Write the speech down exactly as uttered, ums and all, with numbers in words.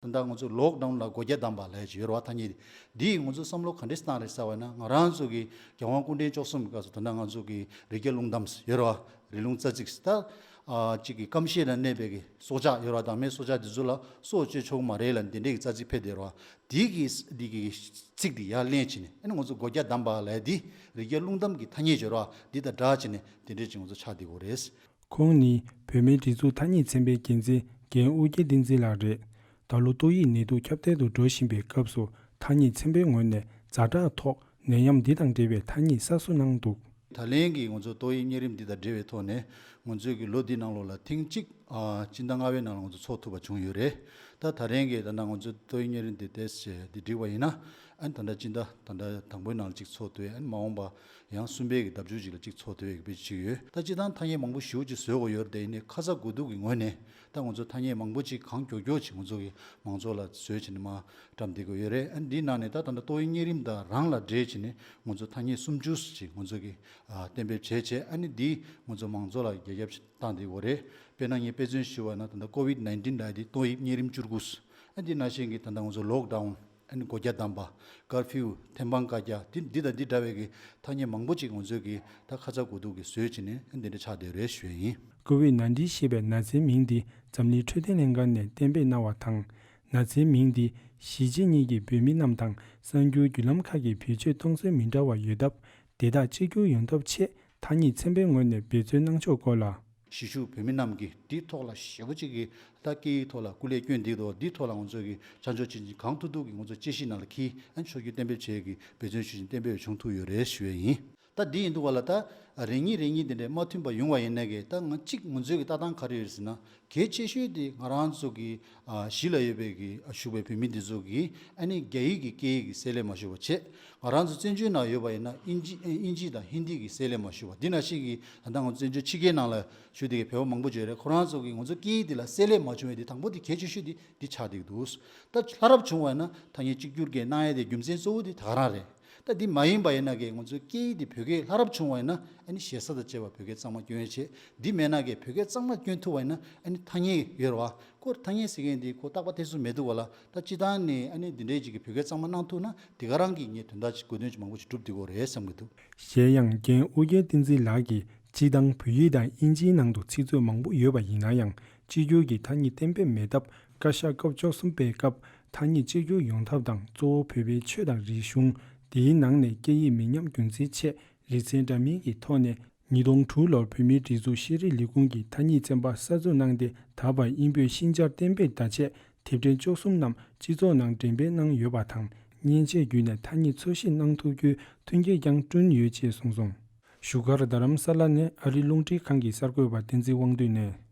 ད་ལྟ་ང་ཚོ་ལོག་ཌའུན་ལ་སྒོ་རྒྱ་བསྡམས་པ་ལབ་ཡ་ཅིག་ཡོད་རེད་བ། ཐ་སྙད་འདི་ང་ཚོ་བསམ་བློ་ག་འདྲས་བཏང་རེད་ཟེར་བ་ན། ང་རང་ཚོ་གི་རྒྱལ་དབང་སྐུ་ཕྲེང་བཅུ་གསུམ་གྱི་སྐབས་སུ་ད་ལྟ་ང་ཚོ་གི་རི་རྒྱ་རླུང་གཏམ་ཡོད་རེད་བ། རི་ལུང་རྩ་ཚིག་ད་ཨ་གཅིག་གི་སྐམ་ཤས་ལ་གནས་པའི་གི་སྲོག་ཆགས་ཡོད་རེད་བ། བདག་མེད་སྲོག་ཆགས་འདི་ཚོ་ལ་སྲོག་གཅོད་ཆོག་གི་མ་རེད་ལབ་འདི་འདྲས་ཀྱི་རྩ་ཚིག་ཕེབས་བསྡད་རེད་བ། འདི་གི་འདི་གི་ཚིག་འདི་ཡར་ལེན་བྱས་ནས་ཨ་ནི་ང་ཚོ་སྒོ་རྒྱ་བསྡམས་པ་ལབ་ཡ་འདི་རི་རྒྱ་རླུང་གཏམ་གྱི་ཐ་སྙད་ཡོད་རེད་བ། འདི་དང་སྦྲགས་བྱས་ནས་འདི་འདྲས་ཅིག་ང་ཚོ་ཆགས་བསྡད་ཡོད་རེད། ཁོང་ནི་བོད་མིའི་སྒྲིག་འཛུགས་ཐ་སྙད་ཚན་པའི་འགན་འཛིན་རྒན་ཨོ་རྒྱན་བསྟན་འཛིན་ལགས་རེད། ད་ལོ་ཏོག་དབྱིབས་ནད་དུག་ཁྱབ་གདལ་དུ་འགྲོ་བཞིན་པའི་སྐབས་སུ་ཐ་སྙད་ཚན་པའི་ངོས་ནས་ཛ་དྲག་ཐོག་ནད་ཡམས་འདི་དང་འབྲེལ་བའི་ཐ་སྙད་གསར་བཟོ་གནང་འདུག། ད་ལན་གྱི་ང་ཚོ་ཏོག་དབྱིབས་གཉན་རིམས་འདི་དང་འབྲེལ་བའི་ཐོག་ནས་ང་ཚོའི་གི་ལོ་འདི་ནང་ལོགས་ལ་ཐེངས་གཅིག་ཨ་སྤྱི་ཟླ་ལྔ་པའི་ནང་ལ་ང་ཚོ་ཚོགས་ཐུབ་པ་བྱུང་ཡོད་རེད། ད་ད་རིང་གི་ད་ལྟ་ང་ཚོ་ཏོག་དབྱིབས་གཉན་རིམས་འདི་ཏོག་ཙམ་འདི་འགྲིག་པ་ཡིན་ན། ཨ་ནི་ད་ལྟ་སྤྱི་ཟླ་ད་ལྟ་དང་པོའི་ནང་ལ་གཅིག་ཚོགས་ཐུབ་ཡ། ཨ་ནི་མ་འོངས་པ་ཡང་གསུམ་པའི་གི་ཟླ་མཇུག་ཅིག་ལ་གཅིག་ཚོགས་ཐུབ་ཡ་གི་དཔེ་ཅིག་ཡོད། ད་སྤྱིར་བཏང་ཐ་སྙད་མང་པོ་ཞེ་པོ་ཅིག་བཟོ་དགོས་ཡོད་རེད། དེ་ཡིན་ནའི་ཁ་ཚ་དགོས་གཏུགས་ཀྱི་ངོས་ནས་ད་ང་ཚོ་ཐ་སྙད་མང་པོ་ཅིག་གང་མགྱོགས་མགྱོགས་ཅིག་ང་ཚོ་གི་མང་ཚོགས་ལ་བཟོས་བྱས་ནས་མར་བཀྲམ་བསྡད་ཀྱི་ཡོད་རེད། ཨ་ནི་འདིའི་ནང་ནས་ད་ད་ལྟ་ཏོག་དབྱིབས་གཉན་རིམས་དང་རང་ལ་འབྲེལ་བྱས་ནས་ང་ཚོ་ཐ་སྙད་སུམ་ཅུ་ཅིག་ང་ཚོ་གི་ཨ་གཏན་འབེབས་བྱས་བྱས། ཨ་ནི་འདི་ང་ཚོ་མང་ཚོགས་ལ་རྒྱ་ཁྱབ་བཏང་བསྡད་ཡོད་རེད། དཔེར་ན་ངས་དཔེ་མཚོན་ཞུ་བ་ན་ད་ལྟ་ཀོ་ཝིད་ནའིན་ཊིན་ལབ་ཡ་འདི་ཏོག་དབྱིབས་གཉན་རིམས་བཅུ་དགུ། ཨ་འདི་ནང་བཞིན་གྱི་ད་ལྟ་ང་ཚོ་ལོག་ཌའུན། ཨ་ནི་སྒོ་རྒྱ་བསྡམས་པ། ཀར་ཕིའུ། ཐེམ་སྤང་བཀའ་རྒྱ། འདི་འདི་དང་འདི་འདྲ་བའི་གི་ཐ་སྙད་མང་པོ་ཅིག་ང་ཚོས་གི་ད་ཁ་ཚ་དགོས་གཏུགས་ཀྱི་བཟོས་བྱས་ནས་ཨ་འདི་འདྲ་ཆགས་བསྡད་རེད་ཞུ་ཡ་ཡིན། ཀོ་ཝིད་ནའིན་ཊིན་ཞེས་པའི་ན་ཚའི་མིང་འདི་འཛམ་གླིང་འཕྲོད་བསྟེན་ལྷན་ཁང་ནས་གཏན་འབེབས་གནང་བ་དང་། ན་ཚའི་མིང་འདི་གཞིས་བྱེས་གཉིས་ཀྱི་བོད་མི་རྣམས་དང་གསར་འགྱུར་བརྒྱུད་ལམ་ཁག་གི་བེད་སྤྱོད་གཏོང་ཚུལ་མི་འདྲ་བ་ཡོད་སྟབས། དེ་དག་གཅིག་གྱུར་ཡོང་ཐབས་ཆེད་ཐ་སྙད་ཚན་པའི་ངོས་ནས་འབད་བརྩོན་གནང་ཕྱོགས་སྐོར་ལ། གཞིས་བཞུགས་བོད་མི་རྣམས་ཀྱིས་འདིའི་ཐོག་ལ་ཞེ་པོ་ཅིག་གིས་ད་སྐད་ཡིག་ཐོག་ལ་སྐུ་ལས་བསྐྱོན་བསྡད་འདུག། འདིའི་ཐོག་ལ་ང་ཚོ་གིས་ཆ་འཇོག་བྱེད་ཀྱིན་གང་ཐུབ་ཐུབ་ཀྱིས་ང་ཚོ་དཔྱད་གཞི་ནང་ལ་འཁྱེར། ཨ་ནི་ཕྱོགས་བསྒྱུར་གཏན་འབེབས་བྱེད་ཀྱི་འབད་བརྩོན་ཞུ་བཞིན་གཏན་འབེབས་བྱུང་ཐུབ་ཡོད་རེད་ཞུ་ཡས་ཡིན། ད་འདི་ཡིན་དུས་ག་ལ་ད་རེ་གཉིས་རེ་གཉིས་དེ་འདྲས་མ་མཐུན་པ་ཡོང་བ་ཡིན་ན་གི་ད་ང་གཅིག་ང་ཚོའི་གི་ལྟ་སྟངས་ག་རེ་ཡོད་ཟེར་ན། གལ་ཆེ་ཤོས་དེ་ང་རང་ཚོ་གི་ཨ་གཞི་ལ་ཡོད་པའི་གི་ཨ་བཞུགས་པའི་བོད་མི་འདི་ཚོ་གིས་ཨ་ནི་རྒྱ་ཡིག་གི་སྐད་ཡིག་གི་གསེང་ལས་མ་ཞུགས་པ་བྱས། ང་རང་ཚོ་བཙན་བྱོལ་ནང་ཡོད་པ་ཡིན་ན་དབྱིན་ཇི་ཨིན་ཇི་དང་ཧིན་དི་གི་གསེང་ལས་མ་ཞུགས་པ། འདི་ནང་བཞིན་གྱི་ད་ལྟ་ང་ཚོ་བཙན་བྱོལ་ཕྱི་རྒྱལ་ནང་ལ་བཞུགས་བསྡད་པའི་བོད་པ་མང་པོ་ཅིག་ཡོད་རེད། ཁོ་རང་ཚོ་གིས་ང་ཚོ་སྐད་ཡིག་འདི་ལ་གསེང་ལས་མ་བྱུང་བའི་འདི་དང་པོ་འདི་གལ་ཆེ་ཤོས་འདི་འདི་ཆགས་བསྡད་ཀྱི་འདུག། ད་ལྷ་རབ་བྱུང་བ་ཡིན་ན་ཐ་སྙད་གཅིག་གྱུར་གྱི་གནང་ཡས་དེ་རྒྱུ་མཚན་གཙོ་བོ་འདི་ད་ག་རང་རེད། ད་འདི་མ་ཡིན་པ་ཡིན་ན་གི་ང་ཚོའི་སྐད་ཡིག་འདི་བོད་སྐད་ལྷ་རབ་བྱུང་བ་ཡིན་ན་ཨ་ནི་ཞེ་ས་དང་བཅས་པ་བོད་སྐད་གཙང་མ་སྐྱོན་ཡས་བྱེད། འདི་མེད་ན་གི་བོད་སྐད་གཙང་མ་སྐྱོན་ཐུབ་པ་ཡིན་ན་ཨ་ནི་ཐ་སྙད་ཡོད་རེད་བ། ཁོ་ཐ་སྙད་ཟེར་མཁན་འདི་ཁོ་རྟག་པ་དེ་ཚོ་མེད་འདུག་ག་ལ། ད་སྤྱིར་བཏང་ནས་ཨ་ནི་འདི་འདྲའི་ཅིག་གི་བོད་སྐད་གཙང་མ་གནང་ཐུབ་ན་དེ་ག་རང་གི་ངས་དོན་དག་ཅིག་དགོས་དོན་ཅིག་མང་པོ་ཅིག་འགྲུབ་བསྡད་ཀྱི་ཡོད་རེད་བསམ་གྱི་འདུག། གཞན་ཡང་རྒན་ཨོ་རྒྱན་བསྟན་འཛིན་ལགས་ཀྱིས་སྤྱིར་བཏང་བོད་ཡིག་དང་དབྱིན་ཇིའི་ནང་དུ་ཚིག་མཛོད་མང་པོ་ཡོད་པ་ཡིན་ན་ཡང་གཅིག་གྱུར་གྱི་ཐ་སྙད་གཏན་འབེབས་མེད་སྟབས། བཀའ་ཤག་སྐབས་བཅུ་གསུམ་པའི་སྐབས་ཐ་སྙད་གཅིག་གྱུར་ཡོང་ཐབས་དང་གཙོ་བོ་བོད་པའི་ཆོས་དང་རིག་གཞུང་། དེའི་ནང་ནས་སྐད་ཡིག་མི་ཉམས་རྒྱུན་འཛིན་ཆེད་རིག་ཚན་འདྲ་མིན་གྱི་ཐོག་ནས། ཉིས་སྟོང་དྲུག་ལོར་བོད་མིའི་སྒྲིག་འཛུགས་ཤེས་རིག་ལས་ཁུངས་ཀྱིས་ཐ་སྙད་ཚན་པ་གསར་འཛུགས་གནང་སྟེ། ད་བར་དབྱིན་བོད་ཤན་སྦྱར་གཏན་འབེབས་དང་བཅས་དེབ་ཕྲེང་བཅུ་གསུམ་རྣམས་སྤྱི་ཚོགས་ནང་འགྲེམས་སྤེལ་གནང་ཡོད་པ་དང་། མཉེན་ཆས་བརྒྱུད་ནས་ཐ་སྙད་འཚོལ་ཞིབ་གནང་ཐུབ་རྒྱུའི་མཐུན་རྐྱེན་ཀྱང་བསྐྲུན་ཡོད་ཅེས་གསུངས་སོང་། བཞུགས་སྒར་རྡ་རམ་ས་ལ་ནས་ཨ་རིའི་རླུང་འཕྲིན་ཁང་གི་གསར་འགོད་པ་བསྟན་འཛིན་དབང་འདུས་ནས།